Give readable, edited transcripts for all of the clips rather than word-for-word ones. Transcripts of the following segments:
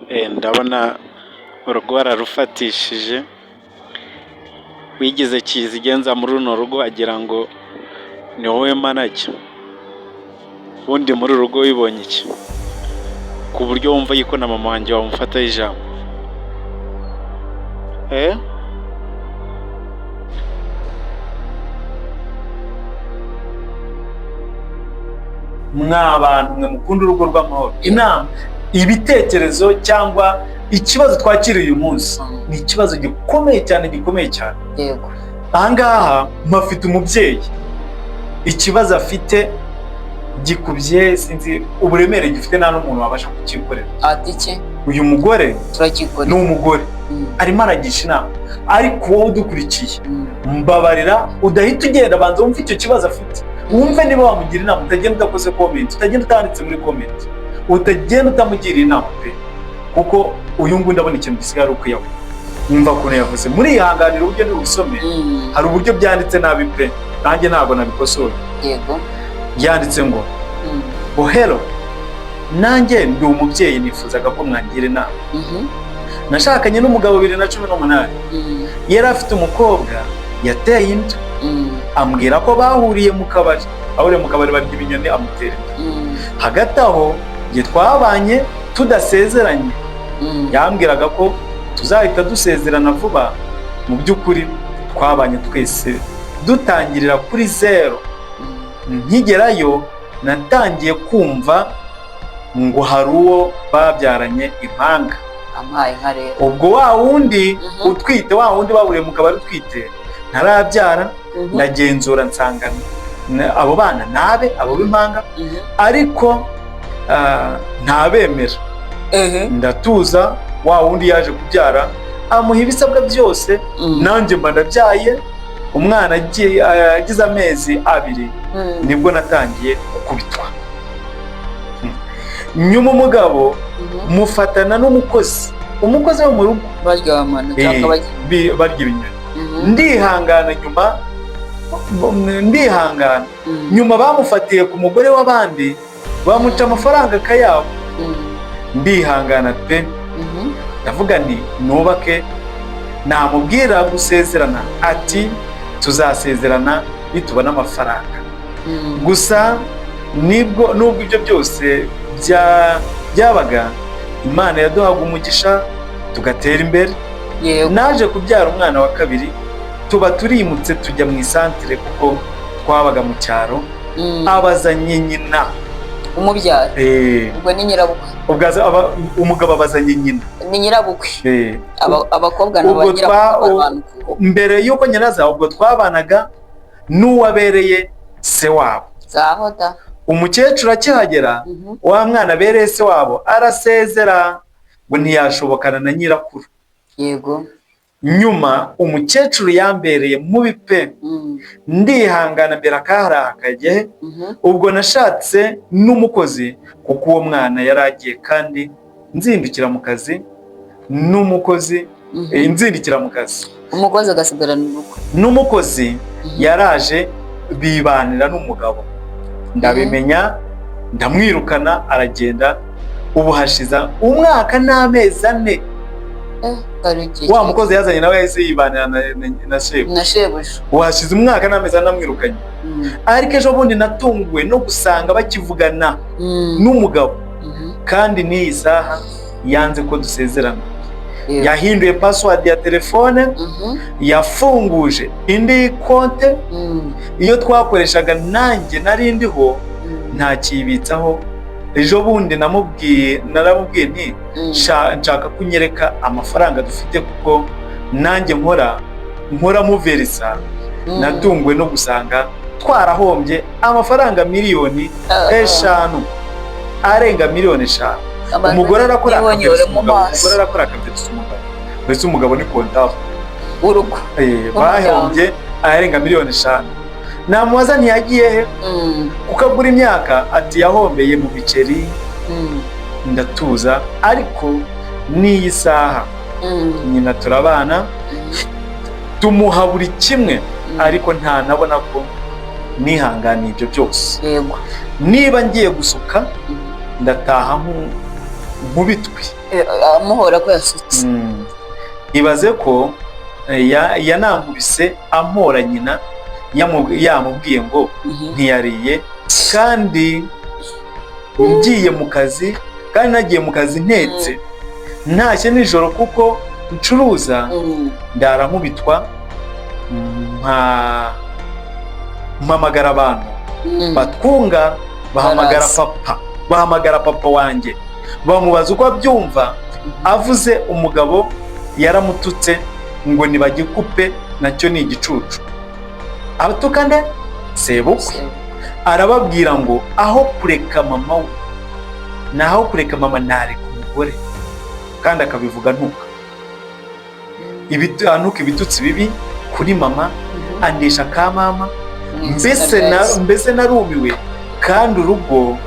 Ndabona urugo wararufatishije, wigize kizigenza muri runo rugo wagira ngo ni wowe manager. Ubundi muri uru rugo wibonye iki ku buryo wumva yuko na mama wanjye wamufataho ijambo? Eh? Mwa bantu mwe mukunda urugo rw'amahoro, inama, ibitekerezo cyangwa ikibazo twakiriye uyu munsi ni ikibazo gikomeye cyane, gikomeye cyane. Ahangaha mpafite umubyeyi, ikibazo afite gikubye, sinzi uburemere gifite, nta n'umuntu wabasha kucyikorera. Ati iki? Uyu mugore ni Turakikorera. umugore arimo aragisha inama, ariko wowe udukurikiye, mbabarira udahita ugenda, banza wumve icyo kibazo afite, wumve niba wamugira inama. Utagenda udakoze comment, utagenda utanditse muri comment, utagenda utamugira inama pe, kuko uyu nguyu ndabona ikintu gisigaye ari ukwiyahura. Wumva ukuntu yavuze, murihanganira uburyo ntibusome. Hari uburyo byanditse nabi pe, nanjye ntabwo nabikosoye. Yanditse ngo "Hello, nanjye ndi umubyeyi, nifuzaga ko mwangira inama. Nashakanye n'umugabo 2018. Yari afite umukobwa yateye inda, ambwira ko bahuriye mu kabari, bahuriye mu kabari barya ibinyoni, amutera inda. Hagati aho njye twabanye tudasezeranye. Yambwiraga ko tuzahita dusezerana vuba. Mu by'ukuri twabanye twese dutangirira kuri zero. Nkigerayo natangiye kumva ngo hari uwo babyaranye impanga." Ampaye inka rero. Ubwo wa wundi utwite, wa wundi bahuriye mu kabari utwite, ntarabyara. Ndagenzura nsanga abo bana nabe abo b'impanga, ariko ntabemera. Ndatuza. Wa wundi yaje kubyara, amuha ibisabwa byose, nanjye mba ndabyaye. Umwana agize amezi 2, nibwo natangiye gukubitwa. Nyuma umugabo mufatana n'umukozi, umukozi wo mu rugo." Baryamana cyangwa bajya Barya ibinyoni. Ndihangana, nyuma ndihangana. Nyuma bamufatiye ku mugore w'abandi, bamuca amafaranga akayabo. Ndihangana pe. Ndavuga nti nubake. Namubwira gusezerana, ati tuzasezerana nitubona amafaranga. Gusa nibwo nubwo ibyo byose byabaga, Imana yaduhaga umugisha tugatera imbere. Naje kubyara umwana wa kabiri, tuba turimutse tujya mu isantire kuko twabaga mu cyaro. Abazanye nyina." Umubyara? Eh. Ubwo ni nyirabukwe. Ubwo umugabo abazanye nyina. Ni nyirabukwe. Eh. Abakobwa ni Ubwo abanyirabukwe abantu. Mbere y'uko nyiraza, ubwo twabanaga n'uwabereye se wabo. Zaho da. Umukecuru akihagera, wa mwana abereye se wabo arasezera, ngo ntiyashobokana na nyirakuru. Nyuma umukecuru yambereye mubi pe. Ndihangana mbere akaharakaye. Ubwo nashatse n'umukozi kuko uwo mwana yari agiye, kandi nzindukira mu kazi n'umukozi. Nzindukira mu kazi. Umukozi agasigarana urugo. N'umukozi yaraje bibanira n'umugabo, ndabimenya ndamwirukana aragenda. Ubu hashize umwaka n'amezi 4. Kari igihe Wa mukozi yazanye nawe yahise yibanira na shefu. Na shebuja. Ubu hashize umwaka n'amezi 4 amwirukanye. Ariko ejo bundi natunguwe no gusanga bakivugana n'umugabo, kandi n'iyi saha yanze ko dusezerana. Yahinduye password ya telefone, yafunguje indi konte. Iyo twakoreshaga nanjye nari ndiho, ntakibitsaho. Ejo bundi namubwiye, naramubwiye nti nshaka ko unyereka amafaranga dufite kuko nanjye nkora muverisa. Natunguwe no gusanga twarahombye amafaranga miliyoni 5, arenga miliyoni 5." Abantu Umugore arakora ntibonyore akaverisa mu umugabo, maso. umugore arakora akaverisa umugabo, mbese umugabo ni comptable. Urugo. Bahombye arenga miliyoni 5. Namubaza ntiyagiye he, kuko agura imyaka, ati yahombeye mu biceri. Ndatuza, ariko n'iyi saha nyina turabana, tumuha buri kimwe, ariko ntanabona ko nihanganiye ibyo byose. Niba ngiye gusuka, ndataha Nkubitwe. Amuhora ko yasutse. Ibaze ko yanankubise ampora nyina yamubwiye ngo ntiyariye, kandi ngiye mu kazi, kandi nagiye mu kazi ntetse, ntashye nijoro kuko ncuruza, ndarankubitwa, mpamagara abantu batwunga, bahamagara Baraza. papa, bahamagara papa wanjye, bamubaza uko abyumva. Avuze umugabo yaramututse ngo nibagikupe nacyo ni igicucu. Abatuka nde? Sebukwe. Arababwira ngo aho kureka mama we, naho kureka mama nareka umugore, kandi akabivuga ntuka antuka ibitutsi bibi kuri mama, andisha ka mama. Mbese narumiwe, kandi urugo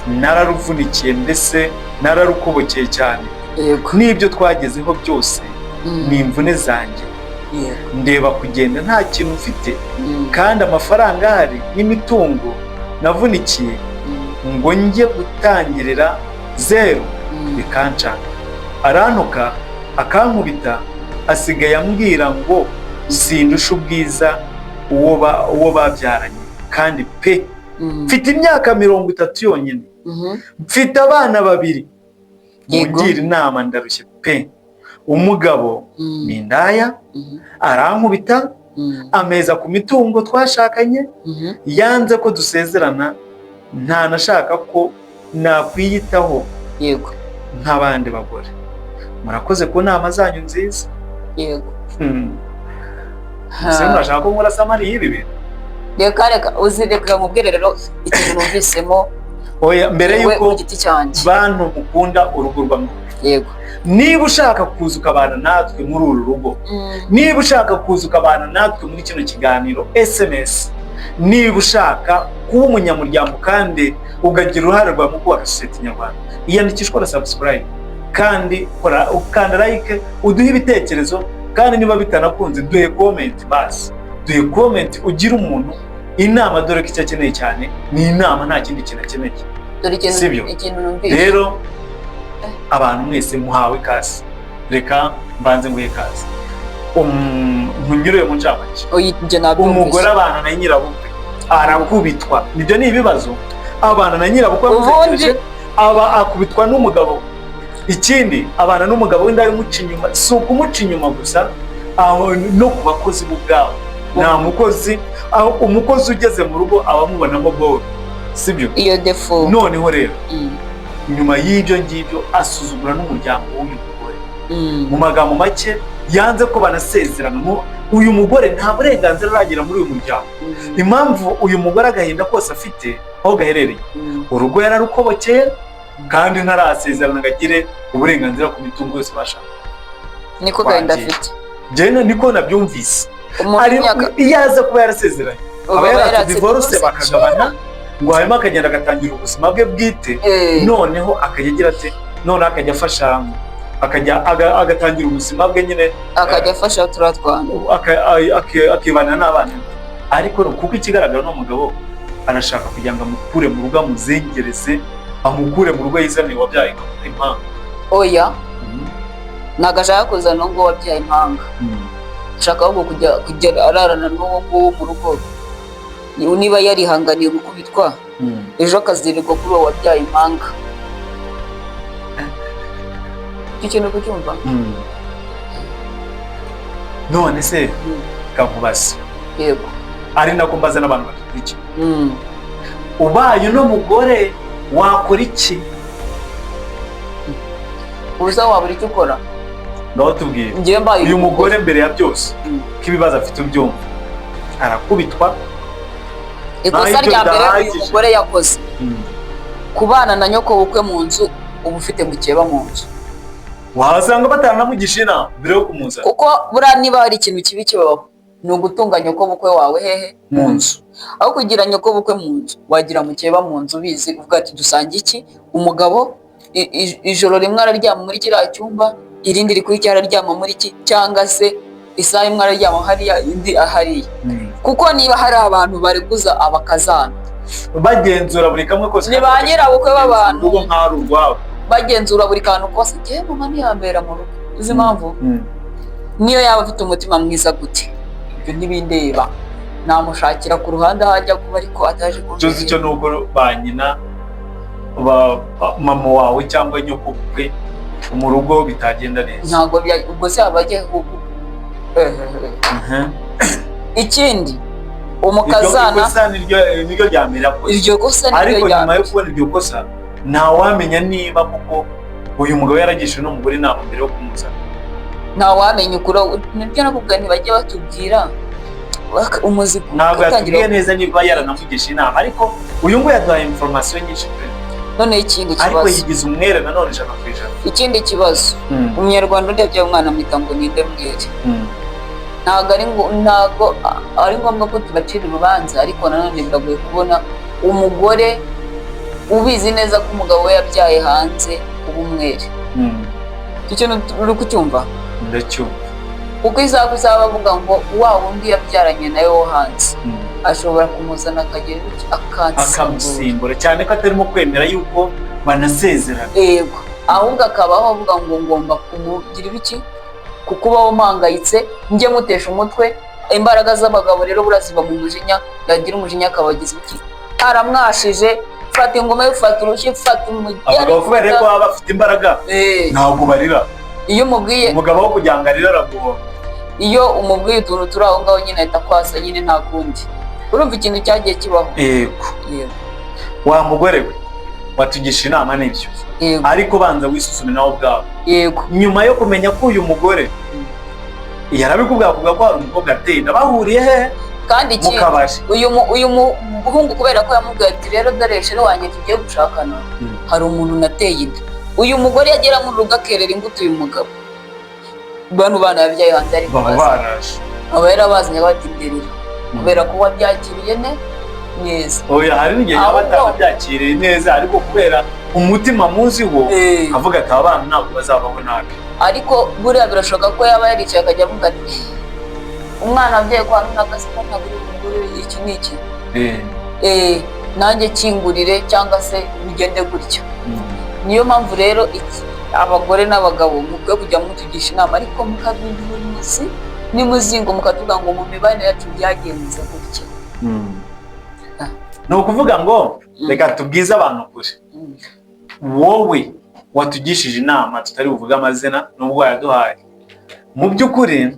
nararuvunikiye, mbese nararukobokeye cyane. N'ibyo twagezeho byose ni imvune zanjye. Ndeba kugenda nta kintu mfite, kandi amafaranga ahari n'imitungo navunikiye, ngo njye gutangirira zeru, bikancanga. Arantuka, akankubita, asigaye ambwira ngo sindusha ubwiza uwo babyaranye. Kandi pe, mfite imyaka 30 yonyine, mfite abana babiri. Mungire inama, ndarushye pe. Umugabo ni indaya, arankubita, ameza ku mitungo twashakanye, yanze ko dusezerana, ntanashaka ko nakwiyitaho nk'abandi bagore. Murakoze ku nama zanyu nziza. Ese murashaka ko nkora summary y'ibi bintu? Reka, reka, uzi, reka nkubwire rero ikintu numvisemo. Oya, mbere Wowe y'uko ku giti cyanjye. Bantu mukunda urugo rw'amahoro, niba ushaka kuza ukabana natwe muri uru rugo, niba ushaka kuza ukabana natwe muri kino kiganiro SMS, niba ushaka kuba umunyamuryango kandi ukagira uruhare rwawe mu kubaka sosiyete nyarwanda, iyandikisha, ukora subscribe, kandi kora, ukanda like, uduhe ibitekerezo. Kandi niba bitanakunze, duhe comment basi, duhe comment, ugire umuntu inama, dore ko icyo akeneye cyane ni inama, nta kindi kintu akeneye. Dore ikintu Sibyo? ikintu numvise. Rero abantu mwese muhawe ikaze. Reka mbanze nguhe ikaze. Nkunyure mu ncamake. Oya, ibyo nabyumvise. Umugore abana na nyirabukwe, arakubitwa, nibyo ni ibibazo. Abana na nyirabukwe, Ubundi- aba akubitwa n'umugabo. Ikindi, abana n'umugabo wenda umuca inyuma. Si ukumuca inyuma gusa, aho no ku bakozi bo ubwabo. Nta mukozi, aho umukozi ugeze mu rugo aba amubonamo boro, sibyo? Iyo défaut. Noneho rero, nyuma y'ibyo ngibyo, asuzugura n'umuryango w'uyu mugore. Mu magambo make, yanze ko banasezerana. Uyu mugore nta burenganzira aragira muri uyu muryango. Impamvu uyu mugore agahinda kose afite aho gaherereye, urugo yararukobokeye, kandi ntarasezerana ngo agire uburenganzira ku mitungo yose bashaka. Niko gahinda Twagiye. afite. Njyewe niko nabyumvise. Umuntu w'imyaka Iyo aza kuba yarasezeranye, uba aba yaratse yaratse divorce, divorce. bakagabana, ngo hanyuma akagenda agatangira ubuzima bwe bwite. Noneho akajya agira ati, noneho akajya afasha, akajya agatangira ubuzima bwe nyine. Akajya afasha turiya twana. Akibanira n'abana be. Ariko kuko ikigaragara, ni umugabo arashaka kugira ngo amukure mu rugo, amuzengereze, amukure mu rugo, yizaniye wabyaye impanga. Oya, ntabwo ashaka kuzana uwo nguwo wabyaye impanga. Ashaka ahubwo kujya ararana n'uwo nguwo mu rugo. Niba yarihanganiye gukubitwa, ejo akazirirwa kuri uwo wabyaye impanga. Icyo kintu kucyumva? None se kamubaze, Yego. ari nako mbaza n'abantu badukurikiye, ubaye uno mugore wakora iki? Ubusa wabura icyo ukora. Ngaho tubwire. Njyewe mbaye Uyu mugore, mbere ya byose, ko ibibazo afite ubyumva, arakubitwa. Ikosa Naho ibyo rya mbere uyu bidahagije. mugore yakoze, kubana na nyoko bukwe mu nzu, uba ufite mukeba mu nzu. Wahasanga bataranamugisha inama mbere yo kumuzana. Kuko buriya niba hari ikintu kibi kibaho, ni ugutunga nyoko bukwe wawe hehe? Mu nzu. Aho kugira nyoko bukwe mu nzu, wagira mukeba mu nzu ubizi, uvuga ati dusange iki. Umugabo ijoro rimwe araryama muri kiriya cyumba, irindi rikurikiye araryama muri iki, cyangwa se isaha imwe araryama hariya, indi hariya. Kuko niba hari abantu bareguza abakazana, Bagenzura buri kamwe kose. Ni ba nyirabukwe b'abantu. Urugo nk'aho ari urwabo. Bagenzura buri kantu kose. Njyewe mama ntiyambera mu rugo, uzi impamvu? Niyo yaba afite umutima mwiza gute, ibyo ntibindeba, namushakira ku ruhande aho ajya kuba, ariko ataje Icyo uzi cyo ni uko ba nyina mama wawe cyangwa nyoko bukwe mu rugo bitagenda neza. Ntabwo ubwo se yaba agiye Ikindi, umukazana Iryo kosa niryo rya mbere yakoze. Iryo kosa niryo Ariko rya nyuma yo kubona iryo kosa, ntawamenya niba koko uyu mugabo yaragishije n'umugore inama mbere yo kumuzana. Ntawamenya ukuri, nibyo nakubwira, ntibajya batubwira umuzi Ntabwo utangira. yatubwiye neza niba yaranamugisha inama, ariko uyu nguyu yaduhaye information nyinshi pe. Noneho ikindi Ariko kibazo. yigize umwere nanone 100%. Ikindi kibazo, umunyarwanda undi yabyaye umwana amwita ngo ninde mwere. Ntabwo ari ngombwa ko tubacira urubanza, ariko nanone biragoye kubona umugore ubizi neza ko umugabo we yabyaye hanze uba umwere. Icyo kintu uri kucyumva? Ndacyumva. Kuko isaha ku isaha bavuga ngo wa wundi yabyaranye nawe wo hanze ashobora kumuzana akagira gutya akansimbura. Akamusimbura, cyane ko atarimo kwemera yuko banasezerana. Yego, ahubwo akabaho avuga ngo ngomba kumugira ibiki, kuko ubaho mpangayitse, njye mutesha umutwe. Imbaraga z'abagabo rero buriya ziba mu mujinya. Yagira umujinya akabagiza iki, aramwashije, fata ingoma ye, fata urushyi, fata umugeri. Abagabo kubera ko baba bafite imbaraga ntabwo barira. Iyo umubwiye Umugabo wo kugira ngo arire araguhora. Iyo umubwiye utuntu turi aho ngaho nyine, ahita akwasa nyine, nta kundi. Urumva ikintu cyagiye kibaho. Yego. Yego. Wa mugore we watugisha inama, nibyo, ariko banza wisuzume nawe ubwawe. Nyuma yo kumenya ko uyu mugore yarabikubwira, kuvuga ko hari umukobwa ateye inda bahuriye hehe? Kandi Mu ikindi, kabari. uyu muhungu, kubera ko yamubwiye ati rero dore chérie wanjye tugiye gushakana, hari umuntu nateye inda, uyu mugore yagera mu rugo akerera imbuto uyu mugabo, bano bana yabyaye hanze ariko Baba bazi. baraje. Aba yarabazanye bati nderera, kubera ko wabyakiriye neza. Oya, hari n'igihe yaba Ahubwo- atarabyakiriye neza, ariko kubera umutima muziho avuga ati aba bana ntabwo bazabaho nabi. Ariko buriya birashoboka ko yaba yaricaye akajya avuga ati umwana wabyaye kwa runaka se ko ntabwo uri bumugurire iki n'iki, nanjye kingurire cyangwa se bigende gutya. Niyo mpamvu rero abagore n'abagabo mukwiye kujya mutugisha inama, ariko mukabigira umuzi n'umuzingo, mukatuvuga ngo mu mibanire yacu byagenze gutya. Ni ukuvuga ngo reka tubwize abantu ukuri. Wowe watugishije inama tutari buvuge amazina nubwo wayaduhaye, mu by'ukuri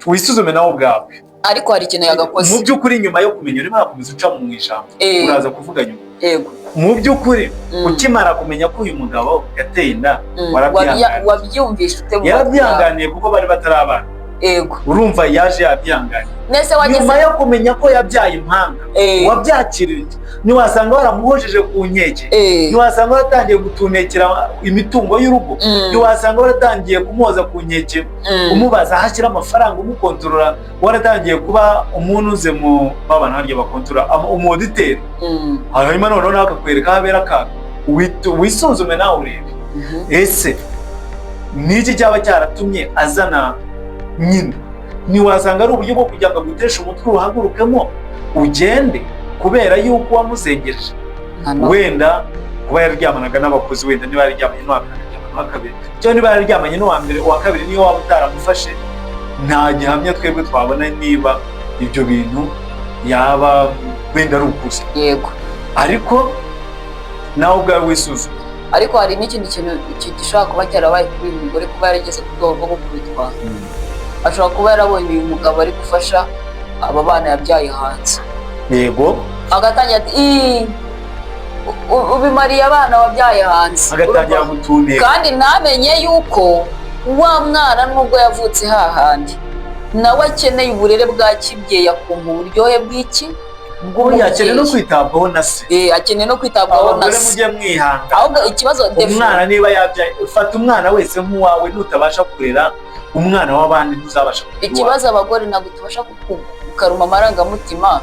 wisuzume nawe ubwawe. Ariko hari ikintu yagakoze. Mu by'ukuri nyuma yo kumenya, urimo urakomeza uca mu ijambo, uraza kuvuga nyuma. Yego. Mu by'ukuri ukimara kumenya ko uyu mugabo yateye inda, warabyihanganiye? Wabyumvishe ute mu Yarabyihanganiye kuko bari batarabana. Yego. Urumva yaje yabyihanganiye. Nese wageze Nyuma yo kumenya ko yabyaye impanga, wabyakiriye? Ntiwasanga waramuhojeje ku nkeke? Ntiwasanga waratangiye gutunekera imitungo y'urugo? Ntiwasanga waratangiye kumuhoza ku nkeke, umubaza aho ashyira amafaranga, umukontorora, waratangiye kuba umuntu uze mu babana harya bakontorora, umu auditeur? Hanyuma noneho nawe akakwereka aho abera akaga. Wisuzume nawe urebe, ese niki cyaba cyaratumye azana nyina? Ntiwasanga ari uburyo bwo kugira ngo aguteshe umutwe, uhagurukemo ugende, kubera yuko wamuzengereje? Hano. Wenda kuba yararyamanaga n'abakozi, wenda niba yararyamanye n'uwa mbere akaryamana n'uwa kabiri, cyangwa niba yararyamanye n'uwa mbere, uwa kabiri, niyo waba utaramufashe, nta gihamya twebwe twabona niba ibyo bintu yaba wenda ari ukuri. Ariko nawe ubwawe wisuzume. Ariko hari n'ikindi kintu gishobora kuba cyarabaye kuri uyu mugore, kuba yarageze ku rwego rwo gukubitwa. Ashobora kuba yarabonye uyu mugabo ari gufasha aba bana yabyaye hanze, agatangira ati "Ii, ubimariye abana wabyaye hanze." Agatangira gutuneka. Kandi ntamenye yuko wa mwana nubwo yavutse hahandi, nawe akeneye uburere bwa kibyeyi, akumva uburyohe bw'iki? Oya, akeneye no Bw'umubyeyi. kwitabwaho na se. Akeneye no kwitabwaho na Abagore se. mujye mwihangana. Ahubwo ikibazo Umwana niba yabyaye, fata umwana wese nk'uwawe. Nutabasha kurera umwana w'abandi, ntuzabasha kurera uwawe. Ikibazo, abagore ntabwo tubasha kukaruma amarangamutima.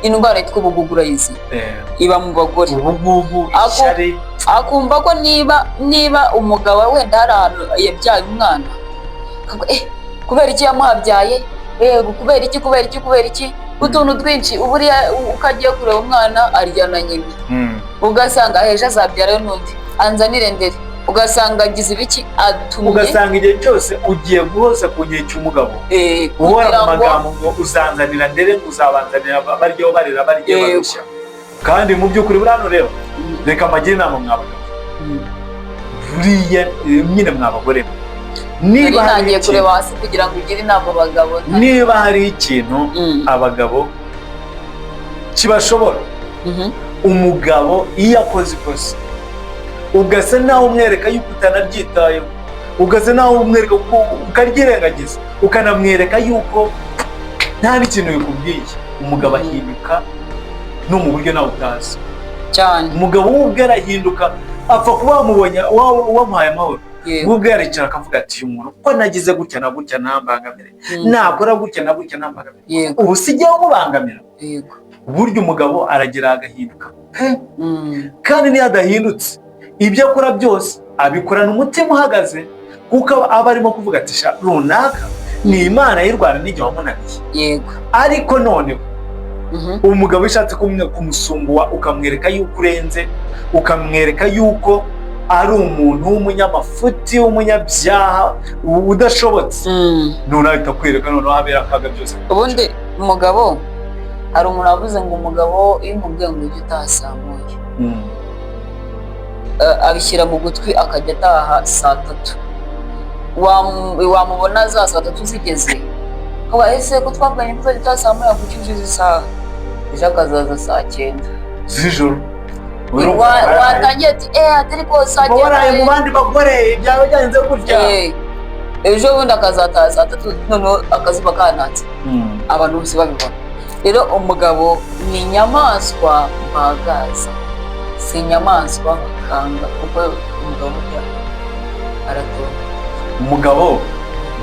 Indwara yitwa ubugugu urayizi? Iba mu bagore. Ubu ngubu ishyari. Akumva ko niba umugabo wenda hari ahantu yabyaye umwana, akavuga, kubera iki yamuhabyaye? Yego, kubera iki, kubera iki, kubera iki? Utuntu twinshi. Buriya uko agiye kureba umwana arya na nyina, ugasanga ejo azabyarayo n'undi. Anzanire ndere, ugasanga agize ibiki atumye. Ugasanga igihe cyose ugiye guhoza ku nkeke umugabo, uhora kugira mu ngo magambo ngo uzanzanira ndere, ngo uzabanzanira baryaho barira barya barushya. Kandi mu by'ukuri buriya hano rero, reka mbagire inama mwa bagabo, buriya nyine mwa bagore mwe, Nari niba hari ntangiye ikintu kureba hasi kugira ngo ugire inama abagabo. Niba hari ikintu abagabo kibashobora, umugabo iyo akoze ikosa ugasa naho umwereka yuko utanaryitayeho, ugasa naho umwereka ko ukaryirengagiza, ukanamwereka yuko nta n'ikintu bikubwiye, umugabo ahinduka no mu buryo nawe utazi. Umugabo we ubwe arahinduka, apfa kuba wamubonye wamuhaye amahoro. We ubwe yaricara akavuga ati: "Uyu muntu ko nagize gutya na gutya ntambangamire, nakora gutya na gutya ntambangamire, ubu si jyewe umubangamira?" Burya umugabo aragira agahinduka pe. Kandi niyo adahindutse, ibyo akora byose abikorana umutima uhagaze, kuko aba arimo kuvuga ati: "Sha runaka ni Imana y'u Rwanda n'igihe wamunaniye." Ariko noneho umugabo iyo ushatse kumusumbuwa, ukamwereka yuko urenze, ukamwereka yuko ari umuntu w'umunyamafuti, w'umunyabyaha, udashobotse, noneho ahita akwereka noneho habera akaga byose. Ubundi umugabo, hari umuntu wavuze ngo umugabo iyo umubwiye ngo ujye utaha saa 1, abishyira mu gutwi akajya ataha saa 3. Wamubona za saa 3 zigeze, ukavuga: "Ese ko twavuganye ko uzajya utaha saa 1, kuki uje izi saha?" Ejo akazaza saa 9 z'ijoro. Watangiye ati: "Eee, atari ko saa Uba waraye mu 9." bandi bagore, byaba byagenze gutya. Ejo bundi akazataha saa 3, noneho akazuba kanatse, abantu bose babibona. Rero umugabo ni inyamaswa mbagaza, si inyamaswa bakanga, kuko umugabo burya aratora. Umugabo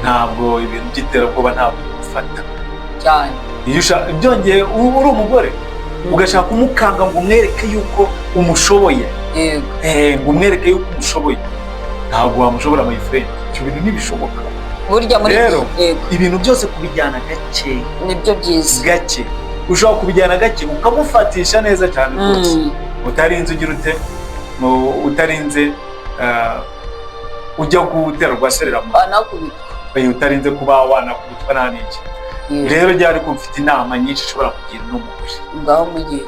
ntabwo ibintu by'iterabwoba ntabwo bimufata cyane. Iyo ushaka, byongeye uri umugore, ugashaka kumukanga ngo umwereke yuko umushoboye, ngo umwereke yuko umushoboye, ntabwo wamushobora, my friend. Ibyo bintu ntibishoboka. Burya muri Rero, ibintu byose kubijyana gake, nibyo byiza. gake. Ushobora kubijyana gake ukamufatisha neza cyane rwose, utarinze ugira ute, utarinze ujya gutera rwaserera mu Anakubitwa. utarinze kuba wanakubitwa nta n'iki. Rero ryari ko mfite inama nyinshi ushobora kugira n'umugore. Ngaho mugire.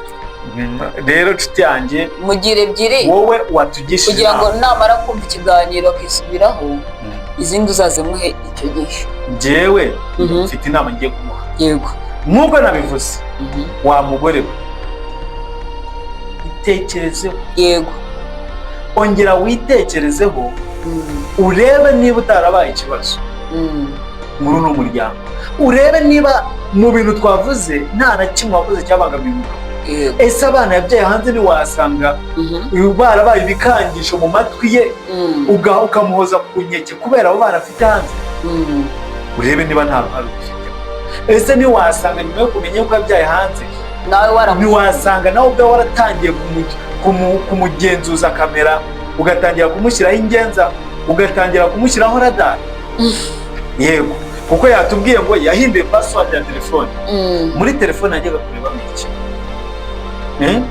Rero nshuti yanjye, Mugire ebyiri, wowe watugishije kugira ngo inama, namara kumva ikiganiro akisubiraho, izindi uzazimuhe icyo gihe. Njyewe mfite inama ngiye kumuha. Nk'uko nabivuze, wa mugore we, itekerezeho. Ongera witekerezeho, urebe niba utarabaye ikibazo muri uno muryango, urebe niba mu bintu twavuze nta na kimwe wakoze cyabangamiye umugabo. Ese abana yabyaye hanze ntiwasanga barabaye ibikangisho mu matwi ye, ukamuhoza ku nkeke kubera abo bana afite hanze? Urebe niba nta ruhare ubifitemo. Ese ntiwasanga nyuma yo kumenya ko yabyaye hanze, Nawe waramu ntiwasanga nawe ubwawe waratangiye kumugenzuza kamera, ugatangira kumushyiraho ingenza, ugatangira kumushyiraho radari? Yego, kuko yatubwiye ngo yahinduye password ya telefone. Muri telefone yajyaga kurebamo iki? Eh?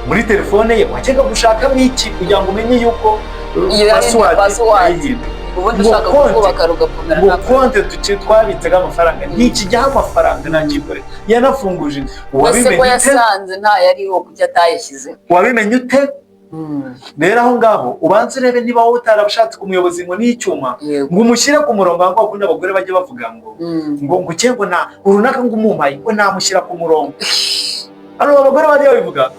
Muri telefone ye wajyaga gushakamo iki kugira ngo umenye yuko Iyo yahinduye password. yayihinduye? Ubundi Ngo ushaka konti. kubaka rugakomera. Ngo Ntabwo konte tuki twabitseho amafaranga ntikijyaho amafaranga, ntakikore, yanafunguje inzu. Ese ko Wabimenye ute? yasanze ntayariho, kuki atayashyizeho? Wabimenye ute? Rero aho ngaho ubanza urebe niba wowe utarabashatse kumuyoboza inkoni y'icyuma, ngo umushyire ku murongo. Aho ngaho kundi abagore bajya bavuga ngo ngo ngo na runaka ngo umumpaye ngo namushyira ku murongo. Hano abagore bajya babivuga,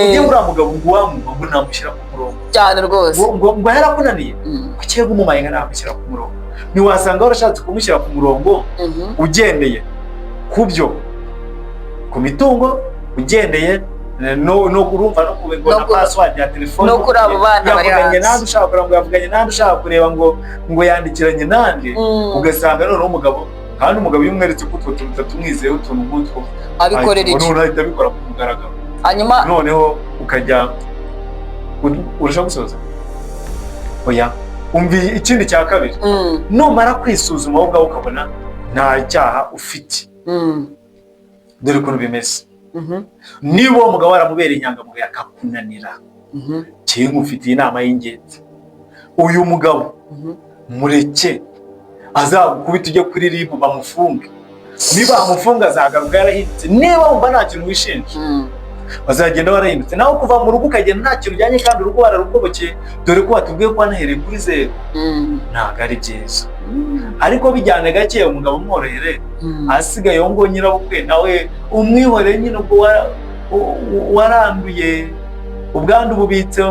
ugiye uriya mugabo ngo uwamuha ngo namushyira ku murongo. Cyane rwose. Ngo yarakunaniye, ngo cyangwa umumpaye ngo namushyira ku murongo. Ntiwasanga warashatse kumushyira ku murongo ugendeye ku byo, ku mitungo, ugendeye no urumva no ku ngo No na password ya telefone, no kuri abo bana bari yavuganye hanze. nande, ushaka kureba ngo yavuganye nande, ushaka kureba ngo yandikiranye nande, ugasanga noneho umugabo, kandi umugabo iyo umweretse ko utwo tuntu tumwizeyeho, utuntu nk'utwo, Abikorera iki? noneho ahita abikora ku mugaragaro. Hanyuma Noneho ukajya urushaho gusoza. Oya, umva ikindi cya kabiri. Numara kwisuzuma wowe ubwawe ukabona nta cyaha ufite, dore ukuntu bimeze. Niba uwo mugabo waramubereye inyangamugayo akakunanira, Njyewe nkufitiye inama y'ingenzi. Uyu mugabo mureke azagukubita ujye kuri RIB bamufunge. Niba bamufunga azagaruka yarahindutse. Niba wumva nta kintu wishinja, bazagenda warahindutse. Nawe kuva mu rugo ukagenda nta kintu ujyanye kandi urugo wararugobokeye, dore ko watubwiye ko wanahereye kuri zeru, ntabwo ari byiza. Ariko bijyane gake, umugabo umworohere. Ahasigaye uwo ngo nyirabukwe nawe umwihorere nyine. Ubwo waranduye ubwandu bubitse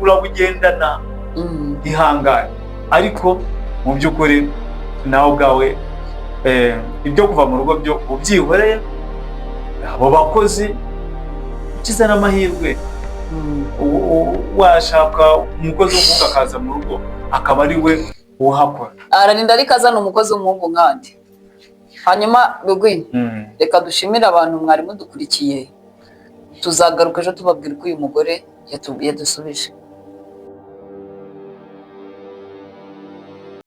urabugendana. Ihangane, ariko mu by'ukuri nawe ubwawe ibyo kuva mu rugo byo ubyihoreye. Abo bakozi ukize n'amahirwe, washaka umukozi w'umuhungu akaza mu rugo akaba ari we uhakora. Ararinda ariko azana umukozi w'umuhungu nkandi. Hanyuma Rugwi, reka dushimire abantu mwari mudukurikiye. Tuzagaruka ejo tubabwira uko uyu mugore yadusubije.